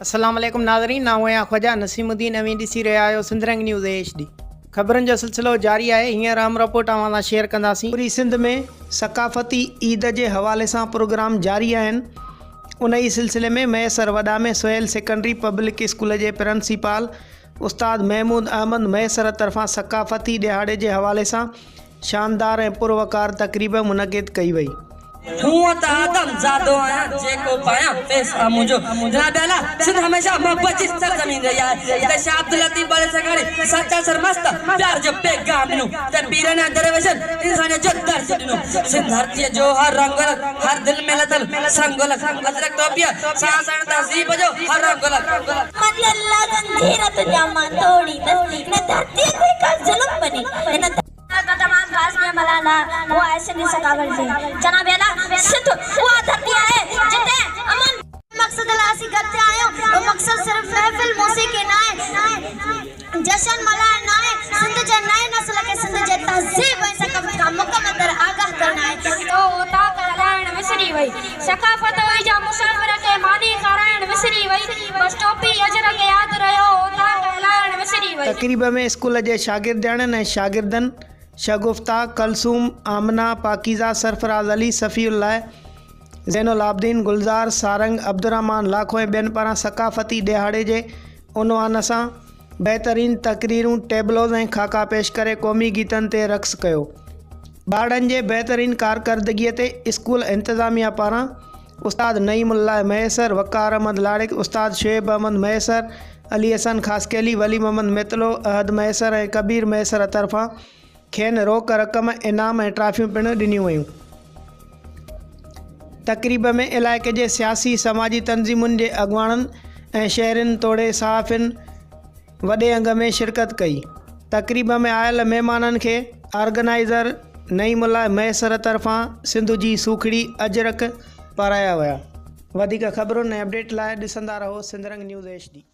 السلام عليڪم ناظرين آئون آهيان خواجه نسيم الدين اوهين ڏسي رهيا آهيو Sindh Rang news H D خبرن جو سلسلو جاري آهي هينئر اهم رپورٽ اوهان سان شيئر ڪنداسين. پوري سنڌ ۾ ثقافتي عيد جي حوالي سان پروگرام جاري آهن ان ئي سلسلي ۾ مهيسر وڏا ۾ سهيل سيڪنڊري پبلڪ اسڪول جي پرنسپال استاد محمود احمد مهيسر طرفان ثقافتي ڏهاڙي جي حوالي سان شاندار ۽ پروقار تقريب منعقد ڪئي وئي. هونء ته آدم زادو آهيان، جيڪو پايان پيس آ منهنجو. جناب اعليٰ، سنڌ هميشه محبت جي سرزمين رهي آهي. هتي شاهه عبداللطيف ڀٽ سگهاري سچل سرمست پيار جو پيغام ڏنو ته پيرن ۽ درويشن انسانيت جو درس ڏنو. سنڌ ڌرتيء جو هر رنگ الڳ، هر دل ۾ لٿل سنگ الڳ، اجرڪ ٽوپيء سان سهڻ تهذيب جو هر رنگ الڳ. مڃ الله زنجير تنهنجا مان ٽوڙيندس، هن ڌرتيء تي ڪا ظلم وڃي، هن. ته تمام خاص ۾ ملهائيندا اها آهي سنڌي ثقافت جي جناب اعليٰ سنڌ اها ڌرتي آهي جتي امن. مقصد لاء اسين گڏ ٿيا آهيون اهو مقصد صرف محفل موسيقي ناهي جشن ملهائڻ ناهي سنڌ جي نئين نسل کي سنڌ جي تهذيب ۽ ثقافت کان مڪمل طرح آگاهه ڪرڻ آهي. تو اوطاق هلائڻ وسري وئي. ثقافت هئي جا مسافر کي ماني کارائڻ وسري وئي. بس ٽوپي اجرڪ ياد رهيو اوطاق هلائڻ وسري وئي. تقريب ۾ اسڪول جي شاگردياڻين ۽ شاگردن شگفته، ڪلثوم، آمنه، پاڪيزه، سرفراز علي، صفي الله، زين العابدين، گلزار، سارنگ، عبدالرحمان لاکو ۽ ٻين پاران ثقافتي ڏهاڙي جي عنوان سان بهترين تقريرون، ٽيبلوز ۽ خاڪا پيش ڪري قومي گيتن تي رقص ڪيو. ٻارڙن جي بهترين ڪارڪردگيء تي اسڪول انتظاميا پاران استاد نعيم الله مهيسر، وقار احمد لاڙڪ، استاد شعيب احمد مهيسر، علي حسن خاصخيلي، ولي محمد ميتلو، احد مهيسر ۽ ڪبير مهيسر طرفان کين روڪ رقم، انعام ۽ ٽرافيون پڻ ڏنيون ويون. تقريب ۾ علائقي جي سياسي سماجي تنظيمن جي اڳواڻن ۽ شهرين توڙي صحافين وڏي انگ ۾ شرڪت ڪئي. تقريب ۾ آيل مهمانن کي آرگنائيزر نعيم الله مهيسر طرفان سنڌ جي سوکڙي اجرڪ پارايا ويا. وڌيڪ خبرن ۽ اپڊيٽ لاء ڏسندا رهو Sindh Rang news H D.